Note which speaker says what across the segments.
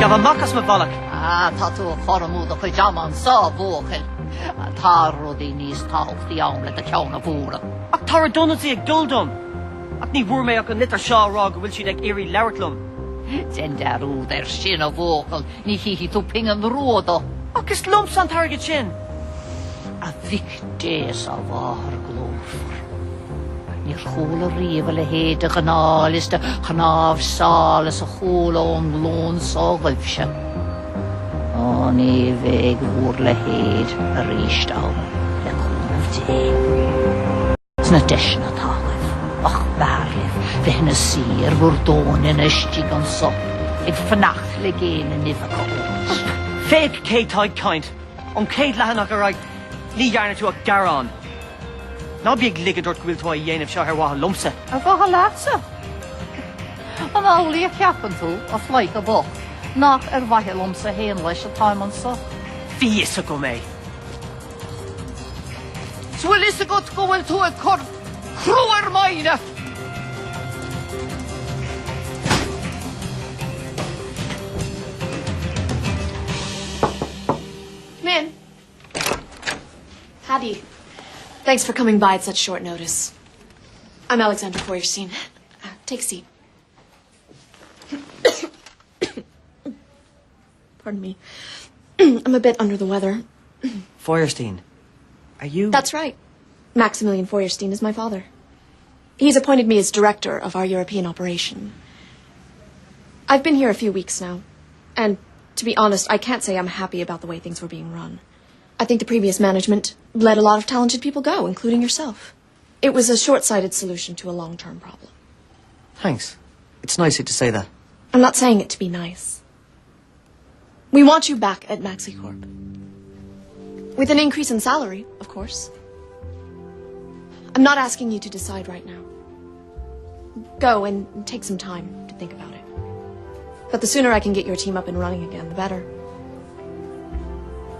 Speaker 1: Gabh amach as mo bhealach!
Speaker 2: Ah, tá tú ag cur amú do chuid ama anso, a bhuachaill. Tá rudaí níos tábhachtaí ann le do cheann a bhfuaradh.
Speaker 1: Ach tá redundancy ag dul dom! Ach ní bhfuair mé ach an litir seo á rá go bhfuil siad ag iarraidh labhairt liom.
Speaker 2: Déan dearúd air sin, a bhuachaill, ní chífidh tú pingin rua de.
Speaker 1: Ach is liomsa an t-airgead sin!
Speaker 2: A mhic Dé is a Mháthair glórmhar, níor chuala riamh a leithéid de dhanáil is de chnáimhseáil is a chuala ón nglúin so agaibhse. Ó ní bheidh bhur leithéid aríst ann, le cúnamh Dé. Sna deiseanna atá agaibh, ach b'fhearr libh bheith ina suí ar bhur dtóineanna istigh anso ag fanacht le gé na n-uibheacha a thabhairt.
Speaker 1: Féach cé tá ag caint! Ón chéad leathanach ar aghaidh, ní dhearna tú ach gearán. Ná bí ag ligint ort go bhfuil tú á dhéanamh seo ar mhaithe liomsa.
Speaker 2: Ar mhaithe leatsa? An amhlaidh a cheapann tú, a phleidhce bocht, nach ar mhaithe liomsa fhéin leis atáim anso?
Speaker 1: Bhí fhios agam é.
Speaker 2: 'S bhfuil fhios agat go bhfuil tú ag cur crú ar m'fhoighne?
Speaker 3: Come in. Paddy, thanks for coming by at such short notice. I'm Alexandra Feuerstein. Uh, take a seat. Pardon me. I'm a bit under the weather.
Speaker 1: Feuerstein, are you...
Speaker 3: That's right. Maximilian Feuerstein is my father. He's appointed me as director of our European operation. I've been here a few weeks now, and to be honest, I can't say I'm happy about the way things were being run. I think the previous management let a lot of talented people go, including yourself. It was a short-sighted solution to a long-term problem.
Speaker 1: Thanks. It's nice of you to say that.
Speaker 3: I'm not saying it to be nice. We want you back at MaxiCorp. With an increase in salary, of course. I'm not asking you to decide right now. Go and take some time to think about it. But the sooner I can get your team up and running again, the better.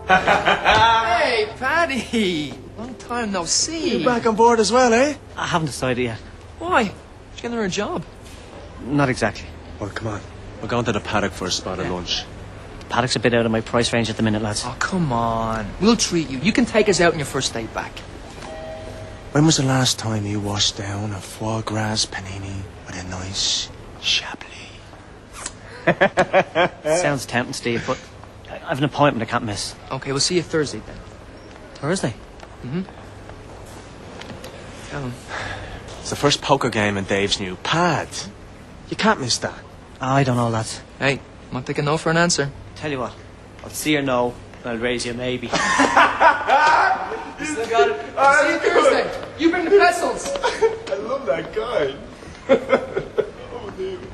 Speaker 4: Hey, Paddy! Long time no see.
Speaker 5: You're back on board as well, eh?
Speaker 1: I haven't decided yet.
Speaker 4: Why? Did you get another job?
Speaker 1: Not exactly.
Speaker 5: Well, come on. We're going to the paddock for a spot of lunch.
Speaker 1: The paddock's a bit out of my price range at the minute, lads.
Speaker 4: Oh, come on. We'll treat you. You can take us out on your first day back.
Speaker 5: When was the last time you washed down a foie gras panini with a nice Chablis?
Speaker 1: Sounds tempting, Steve, but I've an appointment I can't miss.
Speaker 4: Okay, we'll see you Thursday then.
Speaker 1: Thursday?
Speaker 4: Mm-hmm. Tell him.
Speaker 5: It's the first poker game in Dave's new pad. You can't miss that.
Speaker 1: I don't know, lads.
Speaker 4: Hey, I'm not taking no for an answer.
Speaker 1: Tell you what, I'll see you no, and I'll raise you maybe.
Speaker 4: You still got it. Oh, see you Thursday. You bring the pretzels.
Speaker 5: I love that guy. Unbelievable.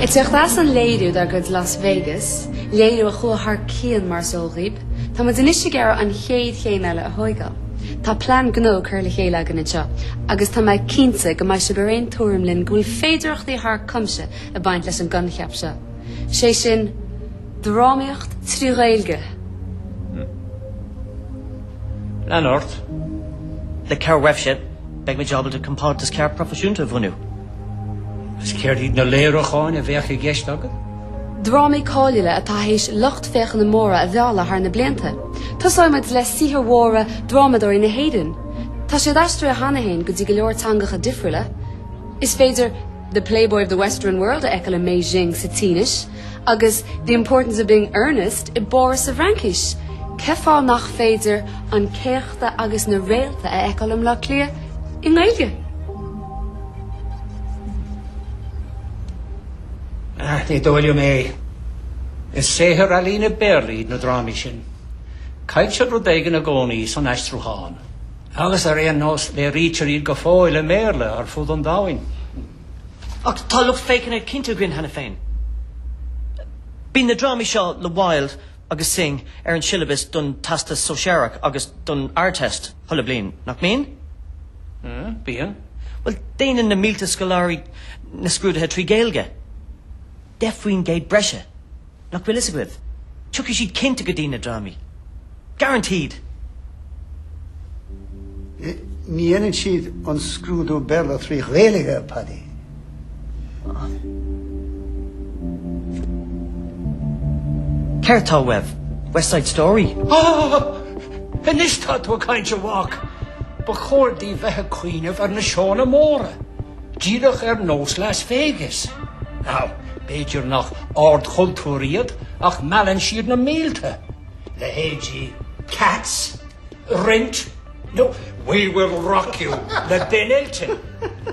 Speaker 6: Ag teacht as an léiriú dár gcuid Las Vegas, léiriú a chuaigh thar cionn mar is eol dhaoib, tá muid anois ag iarraidh an chéad chéim eile a thóigeáil. Tá plean gnó curtha le chéile againn anseo agus tá mé cinnte go mbeidh sibh ar aon tuairim linn go bhfuil féidearthachtaí thar cuimse ag baint leis an gcoincheap seo. Sé sin, drámaíocht tri Ghaeilge!
Speaker 1: Lean ort. Le cabhair uaibhse, beidh muid ábalta compántas ceart proifisiúnta a bhunú.
Speaker 7: Agus céard iad na léiriúcháin a bheadh i gceist agat?
Speaker 6: Drámaí cáiliúla atá théis lucht féachana móra a mhealladh thar na blianta. Tosóidh muid le saothair mhóra drámadóirí na hÉireann. Tá siad aistrithe cheana féin go dtí go leor teangacha difriúla. Is féidir The Playboy of the Western World a fheiceáil i mBeijing sa tSínis agus The Importance of Being Earnest i bPáras sa bhFraincis. Cén fáth nach féidir An Céachta agus na Réalta a fheiceáil i mBleá Cliath i nGaeilge?
Speaker 7: Ah, ní dóigh liom é. Is saothair ealaíne Béarla iad na drámaí sin. Cailltear rud éigin i gcónaí san aistriúchán. Agus ar aon nós, léirítear iad go fóill i mBéarla ar fud an domhain.
Speaker 1: Ach tá lucht féachana cinnte againn cheana féin. Bíonn na drámaí seo le Wilde agus Synge ar an siollabas don Teastas Sóisearach agus don Ardteist chuile bliain, nach mbíonn?
Speaker 7: Bíonn.
Speaker 1: Bhuel, déanann na mílte scoláirí na scrúduithe trí Ghaeilge. 10% breise. Nach bhfuil fhios agaibh? Tiocfaidh siad cinnte go dtí na drámaí. Guaranteed!
Speaker 8: Ní dhéanann siad an scrúdú Béarla trí Ghaeilge, a Paddy.
Speaker 1: Céard tá uaibh? West Side Story?
Speaker 7: Ah! Anois tá tú ag caint, a mhac! Ba chóir daoibh bheith ag cuimhneamh ar na seónna móra, díreach ar nós Las Vegas. Now, b'fhéidir nach ardchultúr iad, ach meallann siad na mílte. Leithéidí Cats, Rent, nó We Will Rock You le Ben Elton.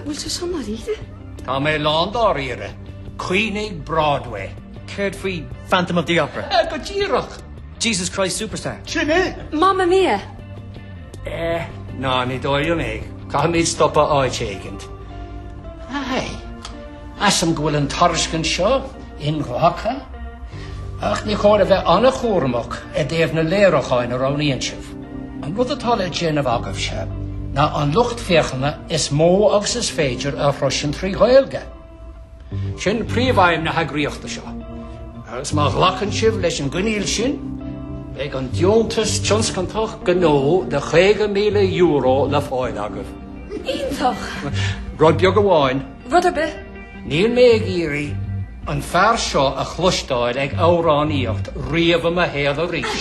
Speaker 6: Bhfuil sé seo ndáiríre?
Speaker 7: Tá mé lán dáiríre. Cuimhnigh Broadway.
Speaker 1: Céard faoi Phantom of the Opera?
Speaker 7: Go díreach!
Speaker 1: Jesus Christ Superstar.
Speaker 8: Sin é!
Speaker 6: Mamma Mia!
Speaker 7: Eh, ná, ní dóigh liom é. Caithfimid stopadh áit éigint. Aye. Measaim go bhfuil an tairiscint seo inghlactha, ach ní chóir a bheith an-chúramach i dtaobh na léiriúcháin a roghnaíonn sibh. An rud atá le déanamh agaibhse ná an lucht féachana is mó agus is féidir a shroisint trí Ghaeilge. Sin príomhaidhm na heagraíochta seo. Agus má ghlacann sibh leis an gcoinníoll sin, beidh an deontas tionscantach gnó de €50,000 le fáil agaibh.
Speaker 6: Iontach!
Speaker 7: Rud beag amháin.
Speaker 6: Rud ar bith.
Speaker 7: Níl mé ag iarraidh an fear seo a chloisteáil ag amhránaíocht riamh i mo shaol arís.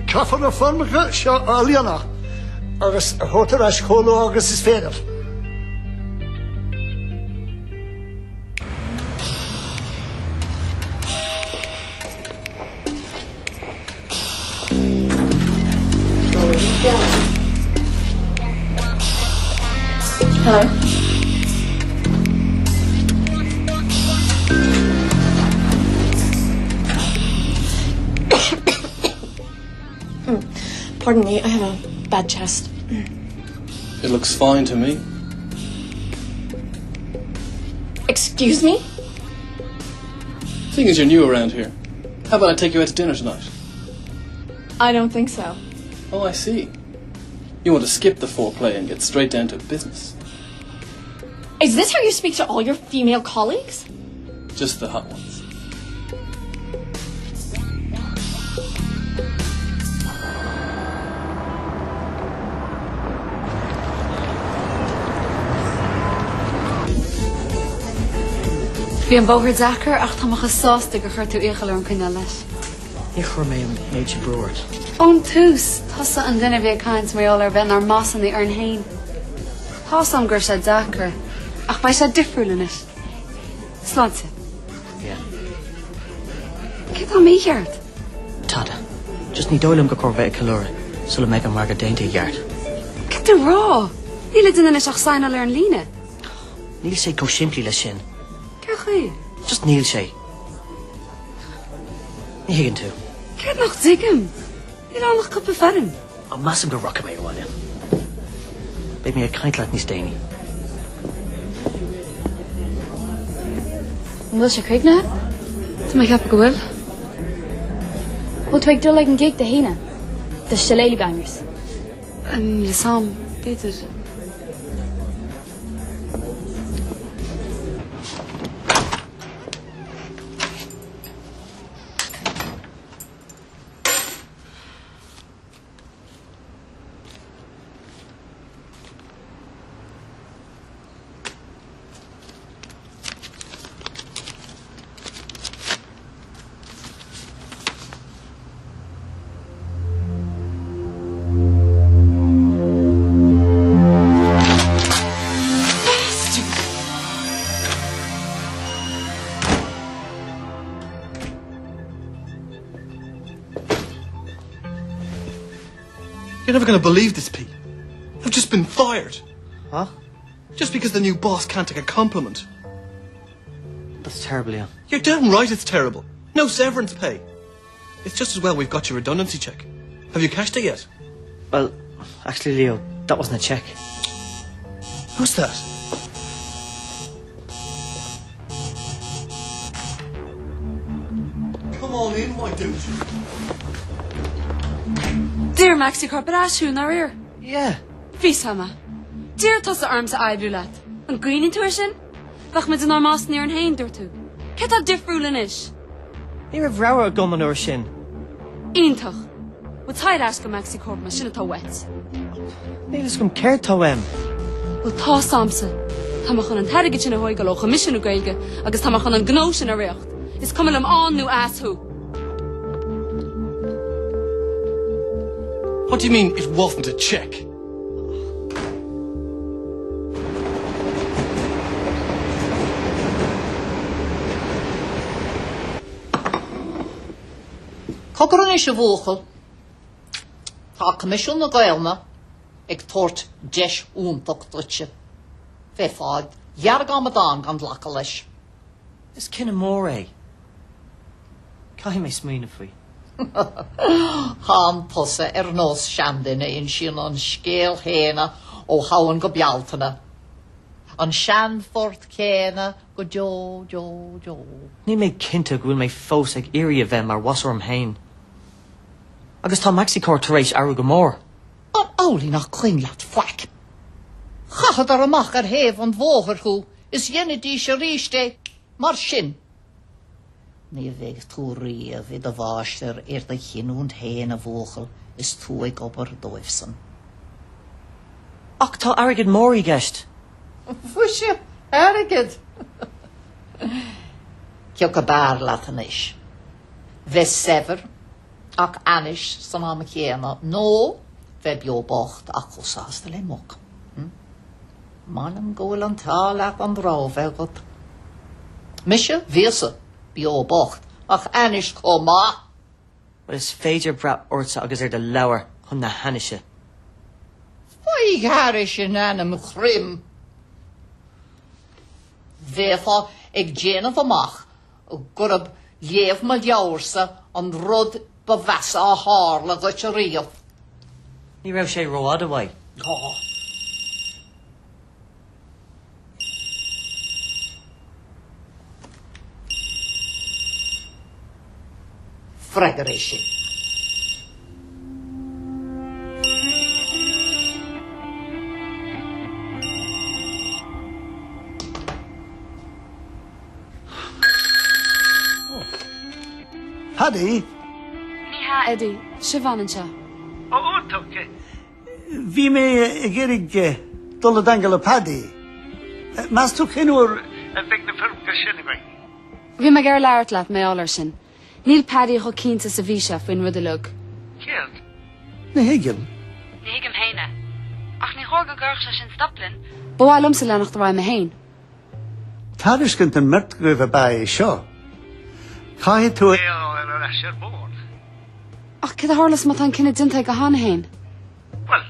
Speaker 8: Caithfear na foirmeacha seo a líonadh agus a thabhairt ar ais chomh luath agus is féidir.
Speaker 3: Hello. Pardon me, I have a bad chest.
Speaker 4: It looks fine to me.
Speaker 3: Excuse me?
Speaker 4: Seeing as you're new around here, how about I take you out to dinner tonight?
Speaker 3: I don't think so.
Speaker 4: Oh, I see. You want to skip the foreplay and get straight down to business.
Speaker 3: Is this how you speak to all your female colleagues?
Speaker 4: Just the hot ones.
Speaker 6: Bhí an bóthar deacair ach tá mé chomh sásta gur chuir tú iachall orm coinneáil leis.
Speaker 1: Níor chuir mé an méid sin brú ort.
Speaker 6: Ón tús, tusa an duine a bhí ag caint mar gheall ar bheith inár mbossanna orainn féin. Tá's a'm go raibh sé deacair, ach beidh sé difriúil anois. Sláinte.
Speaker 1: Yeah.
Speaker 6: Céard atá mícheart?
Speaker 1: Tada. Just ní dóigh liom gur chóir bheith ag ceiliúradh sula mbeidh an margadh déanta i gceart.
Speaker 6: Cad tá tú a rá? Níl le déanamh anois ach saighneáil ar an líne.
Speaker 1: Níl sé chomh simplí leis sin.
Speaker 6: Cén chaoi?
Speaker 1: Just níl sé. Ní thuigeann tú.
Speaker 6: Céard nach dtuigim? Níl ann ach cúpla foirm.
Speaker 1: Measaim go rachaidh mé abhaile. Beidh mé ag caint leat níos déanaí.
Speaker 6: An bhfuil sé críochnaithe? Tá mé ag ceapadh go bhfuil.
Speaker 9: Bhfuil tú ag dul ag an gig Dé hAoine? The Shillelagh Bangers.
Speaker 6: Níl a fhios a'm, b'fhéidir. Bastard!
Speaker 4: You're never going to believe this, Pete. I've just been fired.
Speaker 1: Huh?
Speaker 4: Just because the new boss can't take a compliment.
Speaker 1: That's terrible, Leon.
Speaker 4: You're damn right it's terrible. No severance pay. It's just as well we've got your redundancy check. Have you cashed it yet?
Speaker 1: Well, actually, Leo, that wasn't a check.
Speaker 4: Who's that? Come on in, why don't you?
Speaker 6: D'iarr Maxicorp ar ais thú, nár iarr?
Speaker 1: Yeah.
Speaker 6: Bhí 's a'm. D'iarr tusa ormsa oibriú leat. An gcuimhníonn tú air sin? Bheadh muid inár mbossanna orainn féin, dúirt tú. Céard atá difriúil anois?
Speaker 1: Ní raibh rogha agam an uair sin.
Speaker 6: Iontach. Bhuel, téigh ar ais go Maxicorp más sin atá uait.
Speaker 1: Níl fhios agam céard tá uaim.
Speaker 6: Bhuel, tá fhios a'msa. Tá mé chun an t-airgead sin a thóigeáil ó Choimisiún na Gaeilge agus tá mé chun an gnó sin a ritheacht. Is cuma liom ann nó as thú.
Speaker 4: What do you mean it wasn't a cheque?
Speaker 2: Cogar anois a bhuachaill. Tá Coimisiún na Gaelainne ag tabhairt deis iontach duitse. Bheifeá i do dheargamadán gan glacadh leis.
Speaker 1: Is cinneadh mór é. Caithfidh mé smaoineamh faoi.
Speaker 2: Tánn tusa ar nós seanduine a insíonn an scéal chéanna ó Shamhain go Bealtaine. An seanphort céanna go deo deo deo.
Speaker 1: Níl mé cinnte go bhfuil mé fós ag iarraidh a bheith mar bhoss orm féin. Agus tá Maxicorp tar éis athrú go mór.
Speaker 2: An amhlaidh nach cuimhin leat faic? Chaitheadar amach ar thaobh an bhóthair thú is dheinidís arís é mar sin. Ní bheidh tú riamh i do mháistir ar do chinniúint féin, a bhuachaill, is tú ag obair dóibhsan.
Speaker 1: Ach tá airgead mór i gceist.
Speaker 2: Mhuise, airgead! Cé acu b'fhearr leat anois? Bheith saibhir ach ainnis san am chéanna nó bheith beo bocht ach chomh sásta le muc? M'anam go bhfuil an t-ádh leat an rogha bheith agat. Mise, bhíos-sa beo bocht ach ainnis chomh maith!
Speaker 1: Bhuel, is féidir brath ortsa agus ar do leabhar chun na hainnise.
Speaker 2: Faigh thairis in ainm Chroim! Bheifeá ag déanamh amach gurb léamh mo leabharsa an rud ba mheasa a tharla dhuit ariamh.
Speaker 1: Ní raibh sé rófhada uaidh.
Speaker 2: Freagair é sin.
Speaker 8: Paddy?
Speaker 6: Ní hea, Eddie. Siobhán anseo.
Speaker 8: Ó, iontach. Bhí mé ag iarraidh dul i dteangail le Paddy. Meas tú cén uair a bheidh na foirmeacha sin againn?
Speaker 6: Bhí mé ag iarraidh labhairt leat mar gheall air sin. Níl Paddy chomh cinnte is a bhí sé faoin rud uilig.
Speaker 8: Céard? Ní thuigim.
Speaker 6: Ní thuigim féin é. Ach ní chóir go gcuirfeadh sé sin stop linn. Ba mhaith liomsa leanacht ar aghaidh mé féin.
Speaker 8: Tairiscint don mbeirt agaibh ab ea é seo. Caithfidh tú é a fháil ar ais ar bord.
Speaker 6: Ach céard a tharlós má tá an cinneadh déanta aige cheana féin?
Speaker 8: Bhuel,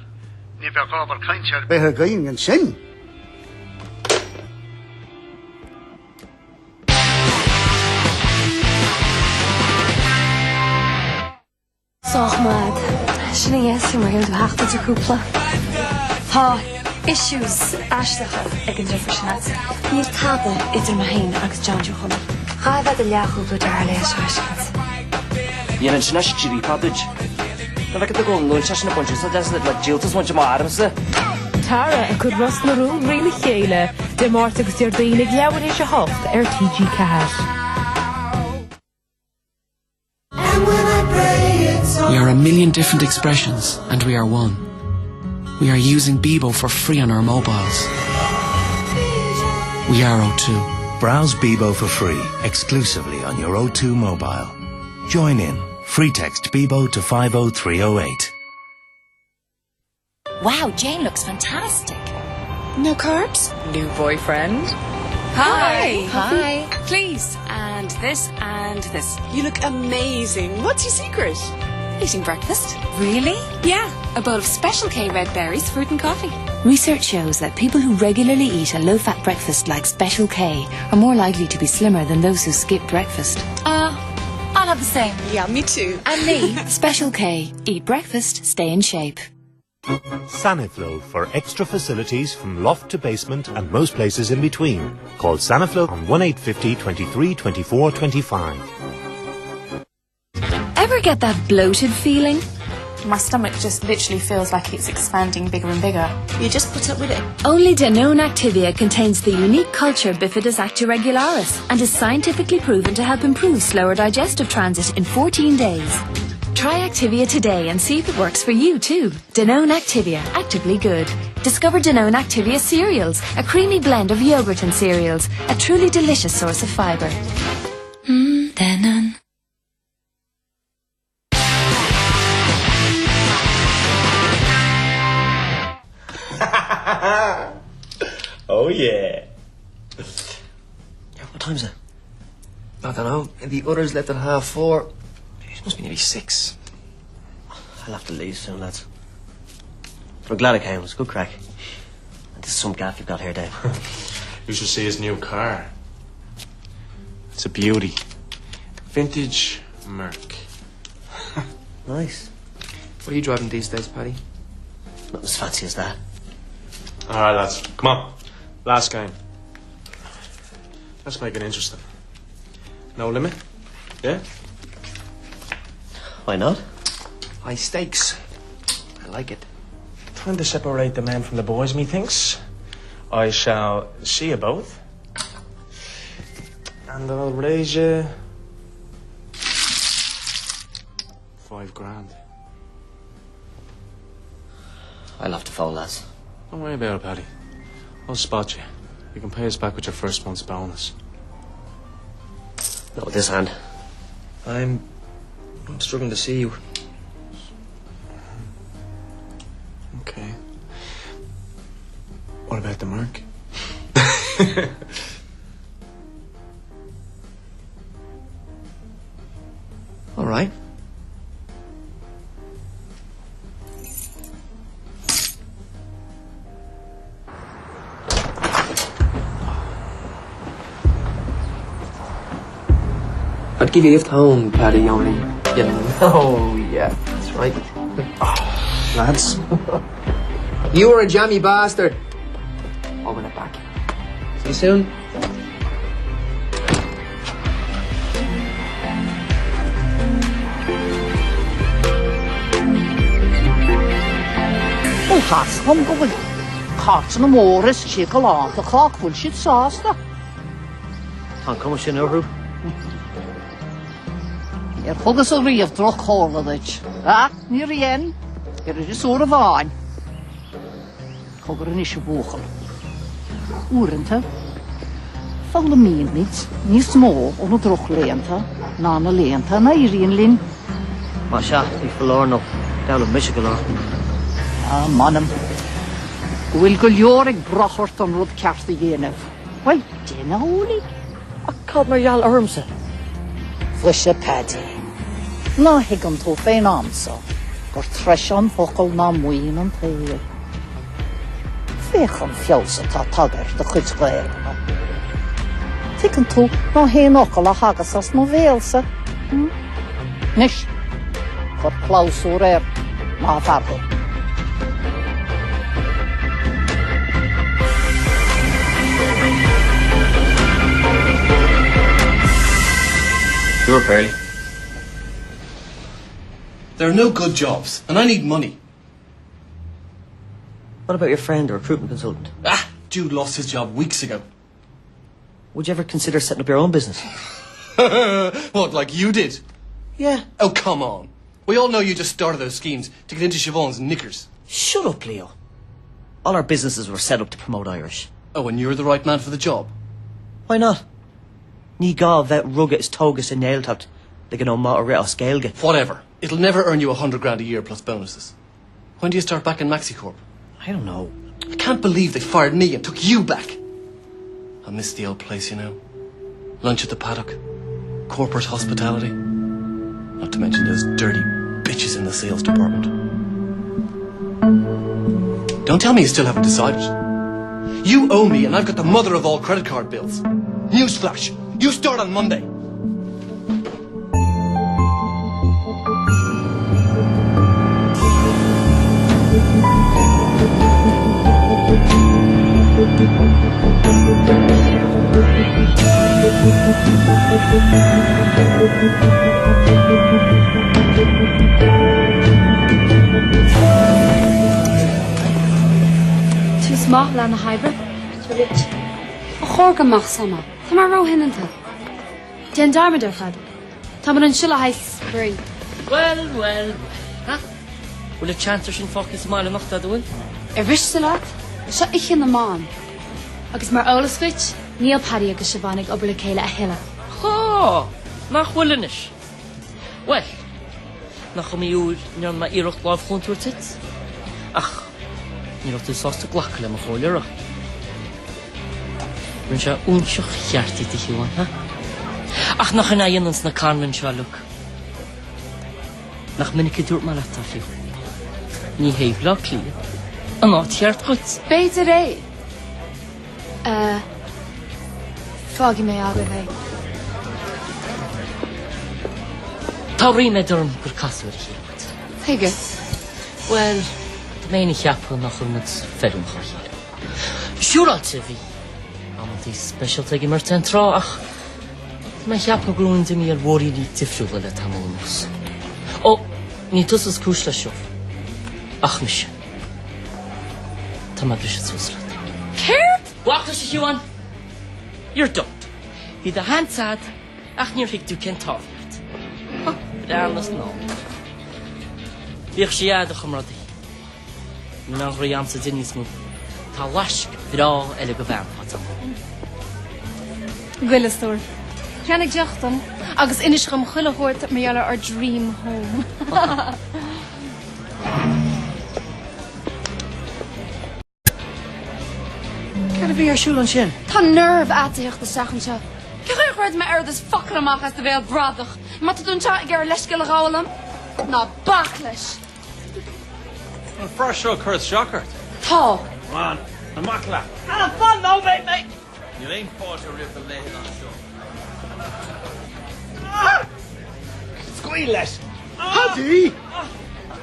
Speaker 8: ní bheadh ábhar cainte ar bith againn ansin.
Speaker 9: Sách mad. Sin a dheas mar gheall do theacht idir cúpla. Tá issues aisteacha ag an deirfiúr sin agat. Níl tada idir mé féin agus John Joe Chonaill. Chaithfeá bheith i do leathchúpla deartháir le é seo a fheiscint.
Speaker 1: Dhéanann sin as trí duit. Tá bheith go bhfuil sé sin a baint úsáid as le díoltas bhaint amach ormsa.
Speaker 10: Tara ag cur Ros na Rún thrína chéile, Dé Máirt agus Déardaoin ag leathuair théis 8 ar TG4.
Speaker 11: We are a million different expressions and we are one. We are using Bebo for free on our mobiles. We are O2.
Speaker 12: Browse Bebo for free exclusively on your O2 mobile. Join in. Free text Bebo to 50308.
Speaker 13: Wow, Jane looks fantastic.
Speaker 14: No carbs?
Speaker 13: New boyfriend?
Speaker 14: Hi.
Speaker 13: Hi. Hi. Please. And this and this.
Speaker 14: You look amazing. What's your secret?
Speaker 13: Eating breakfast.
Speaker 14: Really?
Speaker 13: Yeah, a bowl of special K red berries, fruit and coffee.
Speaker 15: Research shows that people who regularly eat a low-fat breakfast like Special K are more likely to be slimmer than those who skip breakfast.
Speaker 13: Uh, I'll have the same.
Speaker 14: Yeah, me too.
Speaker 15: And me. Special K. Eat breakfast, stay in shape.
Speaker 12: Saniflo for extra facilities from loft to basement and most places in between. Call Saniflo on 1850 23 24 25.
Speaker 15: Ever get that bloated feeling?
Speaker 16: My stomach just literally feels like it's expanding bigger and bigger.
Speaker 3: You just put up with it.
Speaker 15: Only Danone Activia contains the unique culture Bifidus actiregularis and is scientifically proven to help improve slower digestive transit in 14 days. Try Activia today and see if it works for you too. Danone Activia, actively good. Discover Danone Activia cereals, a creamy blend of yogurt and cereals, a truly delicious source of fiber.
Speaker 9: Mmm, Danone.
Speaker 1: Oh yeah. What time's it?
Speaker 11: I don't know. The others left at 4:30. It must be nearly 6.
Speaker 1: I'll have to leave soon, lads. But I'm glad I came. It's a good crack. And this is some gaff you've got here, Dave.
Speaker 5: You should see his new car. It's a beauty. Vintage Merc.
Speaker 1: Nice.
Speaker 11: What are you driving these days, Paddy?
Speaker 1: Not as fancy as that.
Speaker 5: All right, lads. Come on. Last game. Let's make it interesting. No limit? Yeah?
Speaker 1: Why not?
Speaker 11: High stakes. I like it.
Speaker 5: Time to separate the men from the boys, methinks. I shall see you both. And I'll raise you... 5 grand.
Speaker 1: I'll have to fold, lads.
Speaker 5: Don't worry about it, Paddy. I'll spot you. You can pay us back with your first month's bonus.
Speaker 1: Not with this hand.
Speaker 11: I'm struggling to see you.
Speaker 5: Okay. What about the Merc?
Speaker 1: All right.
Speaker 11: I'd give you a lift home, Paddy, only. You know. Oh, yeah, that's right.
Speaker 5: Lads.
Speaker 11: You are a jammy bastard. I'll win it back. See you soon.
Speaker 2: Ó tá a fhios agam go bhfuil cairteanna móra istigh galánta acu ach bhfuil siad sásta?
Speaker 1: Tá an cuma sin orthu.
Speaker 2: Níor thugas-sa riamh droch-chomhairle duit. Ach níor dhein, oiread is uair amháin. Cogar anois a bhuachaill. Uaireanta, foghlaimímid níos mó ó na drochlaethanta ná na laethanta a n-éiríonn linn.
Speaker 1: Más ea, ní foláir nó d'fhoghlaim mise go leor.
Speaker 2: Ah, m'anam go bhfuil go leor ag brath ort an rud ceart a dhéanamh. Bhuel, déan amhlaidh.
Speaker 1: Ach cad mar gheall ormsa?
Speaker 2: Mhuise Paddy, ná thuigeann tú fén am so gur treise an focal ná maoin an tsaoil. Féach an feabhas atá tagtha ar do chuid Gaelainne. Tuigeann tú ná haon fhocal a thagas as mo bhéalsa. Anois, cuir clabhsúr air, má fear thú.
Speaker 1: You're up early.
Speaker 4: There are no good jobs, and I need money.
Speaker 1: What about your friend, the recruitment consultant?
Speaker 4: Ah, Jude lost his job weeks ago.
Speaker 1: Would you ever consider setting up your own business?
Speaker 4: What, like you did?
Speaker 1: Yeah.
Speaker 4: Oh, come on. We all know you just started those schemes to get into Siobhan's knickers.
Speaker 1: Shut up, Leo. All our businesses were set up to promote Irish.
Speaker 4: Oh, and you're the right man for the job.
Speaker 1: Why not? Ní gá bheith rugadh is tógadh sa nGaeltacht le gnó maith a rith as Gaeilge.
Speaker 4: Whatever. It'll never earn you 100 grand a year plus bonuses. When do you start back in MaxiCorp?
Speaker 1: I don't know.
Speaker 4: I can't believe they fired me and took you back. I miss the old place. Lunch at the paddock. Corporate hospitality. Not to mention those dirty bitches in the sales department. Don't tell me you still haven't decided. You owe me and I've got the mother of all credit card bills. Newsflash, you start on Monday.
Speaker 6: Tús maith lá na hoibre. Ba chóir go mbeadh sama. Tá mé róshoineanta. Déan dearmad ar fad. Tá muid anseo le haghaidh spraoi.
Speaker 1: Bhuel, bhuel, bhuel, ha? Bhfuil an chancer sin fágtha sa mbaile anocht a'd, an bhfuil?
Speaker 6: Ar mhiste leat? Seo oíche na mban. Agus mar eolas duit, níl Paddy agus Siobhán ag obair le chéile a thuilleadh.
Speaker 1: Há! Nach bhfuil anois? Bhuel, nach iomaí uair a ndearna mé iarracht lámh chúnta a thabhairt duit? Ach ní raibh tú sásta glacadh le mo chomhairle, an raibh? Rinne sé óinseach cheart díot, a Shiobhán, ha? Ach nach in é a dhéananns na conmen seo, look. Nach minic a dúirt mé leat, a Shiobhán. Ní hé Baile Átha Cliath an áit cheart dhuit.
Speaker 6: B'fhéidir é. Eh, fágfaidh mé agaibh é.
Speaker 1: Tá ríméad orm gur casadh ar a chéile muid.
Speaker 6: Tuige?
Speaker 1: Bhuel, tá mé féin ag ceapadh nach bhfuil muid feiliúnach dá chéile. Siúráilte, bhí amantaí speisialta ag an mbeirt aon tráth ach tá mé ag ceapadh go raibh muid imithe ar bhóithríní difriúla le tamall anuas. Ó, ní tusa is cúis leis seo, ach mise. Tá mé ag briseadh suas leat.
Speaker 6: Céard?
Speaker 1: Bac leis, a Shiobhán! You're dumped. Bhí do sheans a'd ach níor thuig tú cén t-ádh a bhí ort. Ha, breathnaigh san am. Bíodh sí a'd, a chomrádaí. Níl aon ghroí a'msa di níos mó. Tá laisc bhreá eile go bhean faighte agam.
Speaker 9: Goil, a stór. Ceannaigh deoch dom agus inis dhom chuile shórt mar gheall ar ár dream home.
Speaker 1: Cad a bhí ar siúl ansin?
Speaker 6: Tá nerve a'd a theacht isteach anseo. Cén chaoi ar chuir mé oiread is focal amach as do bhéal bradach? Má tá tú anseo ag iarraidh leithscéal a ghabháil liom, ná bac leis!
Speaker 17: An fear seo ag cur isteach ort?
Speaker 6: Tá.
Speaker 17: Come on, amach leat.
Speaker 1: Ah, fan nóiméad, mate!
Speaker 17: Níl aon fáilte roimh do leithéid anseo.
Speaker 8: Scaoil leis! Paddy!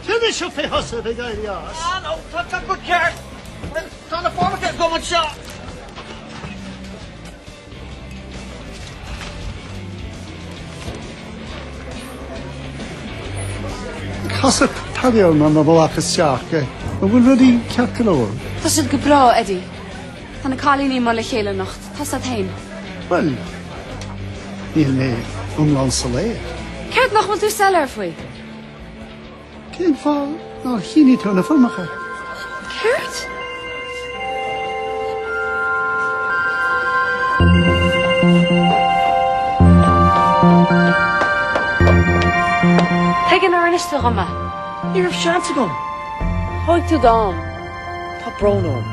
Speaker 8: Céard é seo fé thusa a bheith ag éirí as?
Speaker 1: Ah no, tá tá go ceart! Tá na foirmeacha agam anseo!
Speaker 8: Casadh Paddy orm ar mo bhealach isteach. An bhfuil rudaí ceart go leor?
Speaker 6: Tá siad go breá, Eddie. Tá na cailíní amuigh le chéile anocht. Tá's a't fhéin.
Speaker 8: Bhuel, níl mé iomlán soiléir.
Speaker 6: Céard nach bhfuil tú soiléir faoi?
Speaker 8: Cén fáth nár shínigh tú na foirmeacha?
Speaker 6: Céard? Tuige nár inis tú dhom é?
Speaker 1: Ní raibh seans agam.
Speaker 6: Thóig tú d'am.
Speaker 1: Tá brón orm.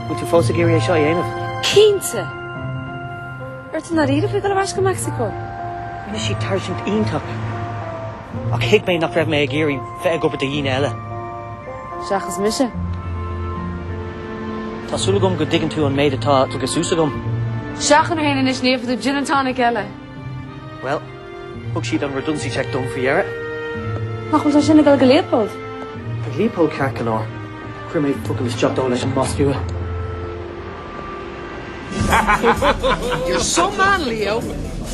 Speaker 1: Bhfuil tú fós ag iarraidh é seo a dhéanamh?
Speaker 6: Cinnte! Ar tú ndáiríre faoi dul ar ais go Meicsiceo?
Speaker 1: Rinne siad tairiscint iontach. Ach thuig mé nach raibh mé ag iarraidh bheith ag obair do dhaoine eile.
Speaker 6: Seachas mise.
Speaker 1: Tá súil agam go dtuigeann tú an méid atá tugtha suas agam.
Speaker 6: Seachain féin anois ní ólfaidh tú gin and tonic eile.
Speaker 1: Bhuel, thug siad an redundancy check dom faoi dheireadh.
Speaker 6: Nach bhfuil sé sin ag dul go Leopold?
Speaker 1: Tá Leopold ceart go leor. Chuir mé focal isteach dó leis an mbos nua.
Speaker 11: You're some man, Leo.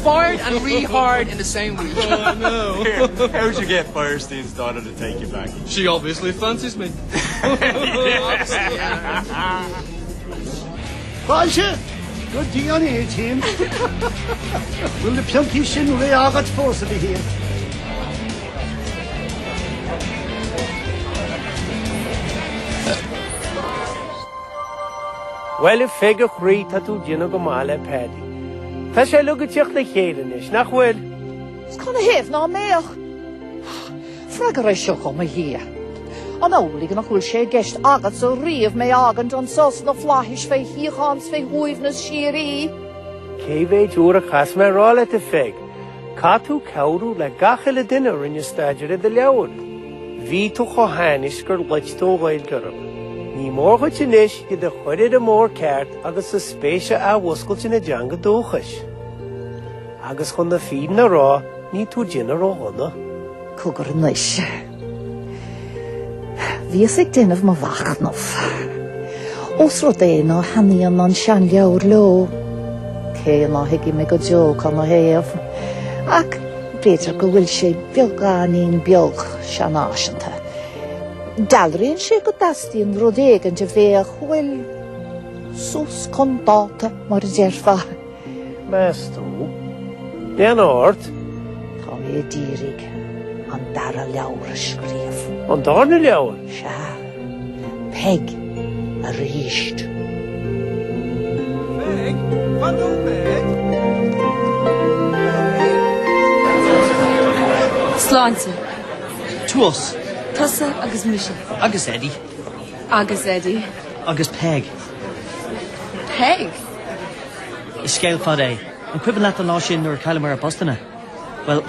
Speaker 11: Fired and rehired in the same week.
Speaker 17: Oh, no. How'd you get Firestein's daughter to take you back?
Speaker 11: She obviously fancies me.
Speaker 8: Fáilte go dtí an A-Team. Bhfuil na piontaí sin réidh agat fós a Mhichíl?
Speaker 18: Bhuel, a Pheig a chroí, tá tú ag déanamh go maith le Paddy. Tá sé uilig ag teacht le chéile anois, nach bhfuil?
Speaker 2: 'S cá na thaobh ná mbeadh? Freagair é seo dhom, a Dhia. An amhlaidh nach bhfuil sé i gceist agatsa riamh mé a fhágaint anso sna flaithis fé shíocháin 's fé shuaimhneas síoraí?
Speaker 18: Cé mhéid uair a chaithfeas mé a rá leat, a Pheig, caithfidh tú cabhrú le gach uile duine a rinne staidéar ar do leabhar. Bhí tú chomh hainnis gur loit tú an Ghaeilge orthu. Ní mór dhuit anois iad a chur ar an mbóthar ceart agus a spéis a athmhúscailt ina dteanga dúchais. Agus chun na fírinne a rá, níl tú ag déanamh ródhona.
Speaker 2: Cogar anois. Bhíos ag déanamh mo mhachnaimh. Ós rud é ná thaitníonn an seanleabhar leo, cé ná thuigfidh mé go deo cá na thaobh, ach b'fhéidir go bhfuil sé beagáinín beag seanfhaiseanta. Dealraíonn sé go dteastaíonn rud éigint a bheadh, bhuel, suas chun dáta, mar a déarfá.
Speaker 18: Meas tú? Lean ort.
Speaker 2: Tá mé a d'iarraidh an dara leabhar a scríobh.
Speaker 18: An darna leabhar?
Speaker 2: Sea. Peig aríst.
Speaker 17: Peig? Fan nóiméad!
Speaker 6: Sláinte.
Speaker 1: Tuas.
Speaker 6: Tusa agus mise.
Speaker 1: Agus Eddie.
Speaker 6: Agus Eddie.
Speaker 1: Agus Peig.
Speaker 6: Peig?
Speaker 1: Is scéal fada é. An cuimhin leat an lá sin nuair a chailleamar ár bpostanna? Bhuel.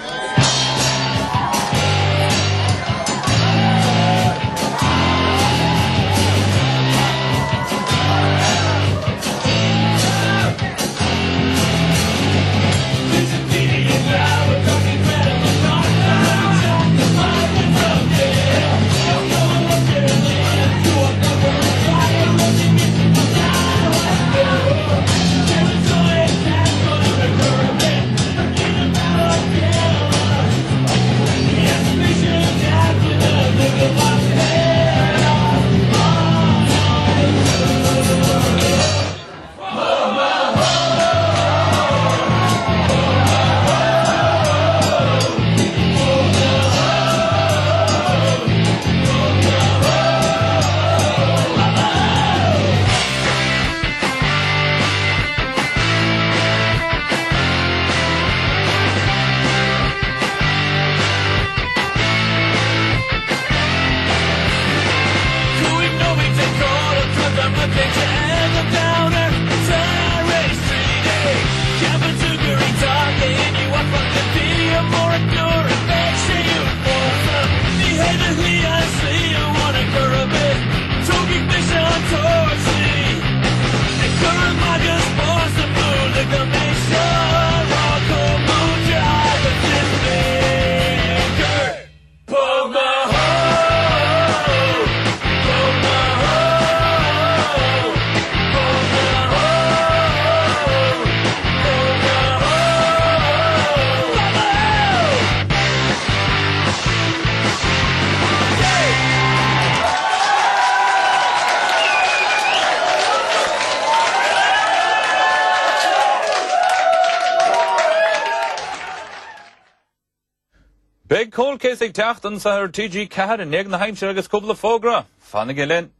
Speaker 19: Beidh Cold Case ag teacht anseo ar TG4 i ndiaidh na haimsire agus cúpla fógra. Fanaigí linn!